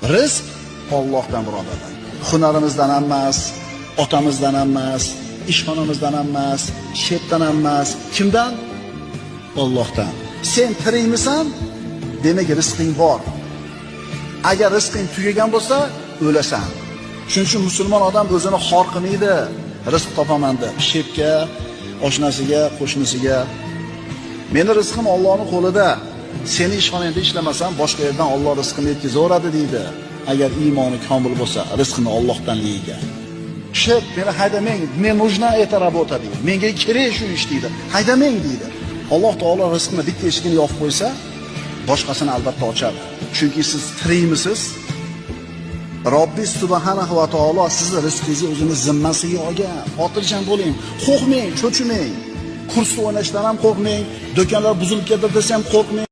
Rizq Allohdan, birodarlar. Hunarimizdan ham emas, otamizdan ham emas, ishxonamizdan ham emas, shetdan ham emas. Kimdan? Allohdan. Sen tirikmisan? Demak, rizqing bor. Agar rizqing tugagan bo'lsa, o'lasan. Shuning uchun musulmon odam o'zini xor qilmaydi. Rizq topaman deb shepga, oshnasiga, qo'shnisiga. Meni rizqim Allohning qo'lida. Seni ishxonangda ishlamasam, boshqa yerdan Alloh rizqini yetkazaveradi deydi. Agar iymoni komil bo'lsa, rizqini Allohdanligiga. Shep, meni haydamang, мне нужна эта работа deydi. Menga kerak shu ish deydi. Haydamang deydi. Alloh taolo rizqni bitta eshigini yopib qo'ysa, boshqasini albatta ochadi. Chunki siz tirikmisiz? Robbi subhanahu va taolo sizni rizqingizni o'zini zimmasiga olgan. Xotirjam bo'ling, qo'rqmang, cho'chimang. Kursda o'ynashdan ham qo'rqmang, do'konlar buzilib ketdi desa ham qo'rqmang.